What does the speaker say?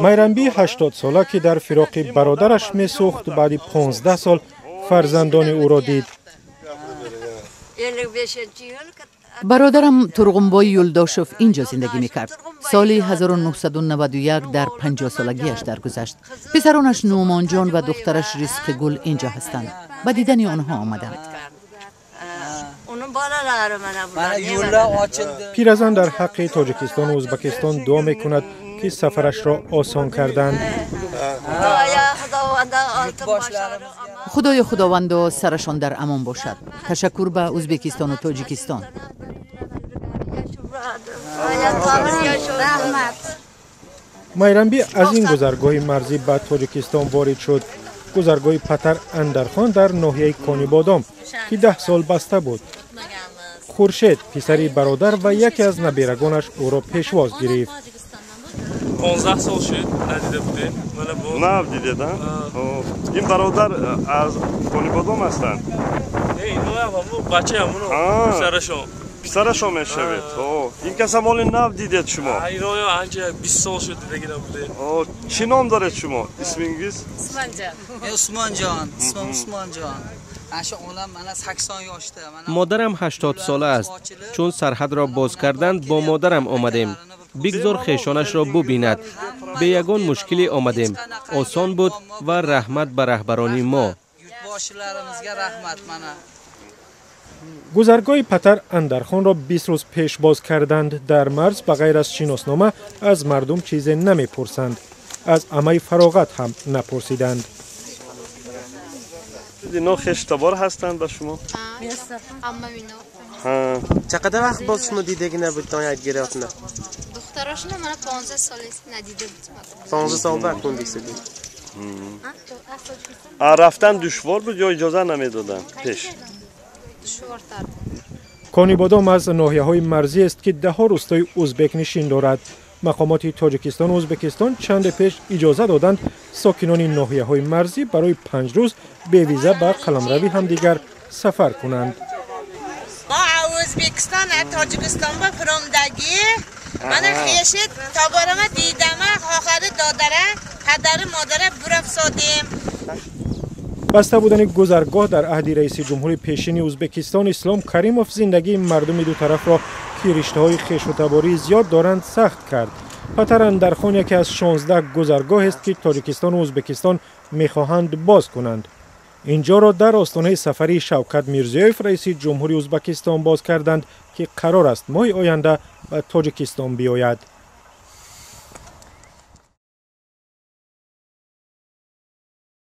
Майрамби 80-сола, ки дар фироқи бародараш месӯхт, баъди 15 сол фарзандони ӯро дид. Бародарам Турғунбой Юлдошев инҷо зиндагӣ мекард. Соли 1991 дар 50-солагиаш даргузашт. Писаронаш Нуъмонҷон ва духтараш Ризқигул инҷо ҳастанд. Ба дидани онҳо омадам. Пиразан дар ҳаққи Тоҷикистону Ӯзбекистон дуо мекунад, ки сафарашро осон карданд. Худоё худовандо сарашон дар амон бошад. Ташаккур ба Ӯзбекистону Тоҷикистон. Майрамбӣ аз ин гузаргоҳи марзӣ ба Тоҷикистон ворид шуд. Гузаргоҳи Патар Андархон дар ноҳияи Конибодом, ки 10 сол баста буд. Хуршед, писари бародар ва яке аз наберагонаш, ӯро пешвоз гирифт. 15 сол шуд надида будем. Нав дидед, а? Ин бародар аз Конибодом ҳастанд? Не, ино бачаам, писарашон. Писарашон мешавед. Ин касам оли нав дидед шумо? Ино анча 20 сол шуд дидагӣ набудем. Чӣ ном доред шумо? Исмингиз? Усмонҷон. Усмонҷон, исмим Усмонҷон. Модарам 80 сола аст. Чун сарҳадро боз карданд, бо модарам омадем. Бигзор хешонашро бубинад. Бе ягон мушкиле омадем. Осон буд ва раҳмат ба раҳбарони мо. Гузаргоҳи Патар Андархонро 20 рӯз пеш боз карданд. Дар марз ба ғайр аз шиноснома аз мардум чизе намепурсанд. Аз амаи фароғат ҳам напурсиданд. Ино хештабор ҳастанд ба шумо? Чақадар вақт боз шумо дидагӣ набудтон якдигаротна? Духтарошона мана 15 сол надида будем. 15 сол баъд кундисиди. Рафтан душвор буд ё иҷоза намедоданд пеш? Душвортар. Конибодом аз ноҳияҳои марзӣ аст, ки даҳҳо рӯстои ӯзбекнишин дорад. Мақомоти Тоҷикистону Ӯзбекистон чанде пеш иҷоза доданд сокинони ноҳияҳои марзӣ барои 5 рӯз бевиза ба қаламрави ҳамдигар сафар кунанд. Мо Ӯзбекистон Тоҷикистон ба фиромдагӣ мана хешид таборама дидама хоҳари додара падари модара бурафсодем. Баста будани гузаргоҳ дар аҳди раиси ҷумҳури пешини Ӯзбекистон Ислом Каримов зиндагии мардуми ду тарафро, ки риштаҳои хешутабории зиёд доранд, сахт кард. Патар Андархон яке аз 16 гузаргоҳест, ки Тоҷикистону Ӯзбекистон мехоҳанд боз кунанд. Инҷоро дар остонаи сафари Шавкат Мирзиёев, раиси ҷумҳури Ӯзбекистон, боз карданд, ки қарор аст моҳи оянда ба Тоҷикистон биёяд.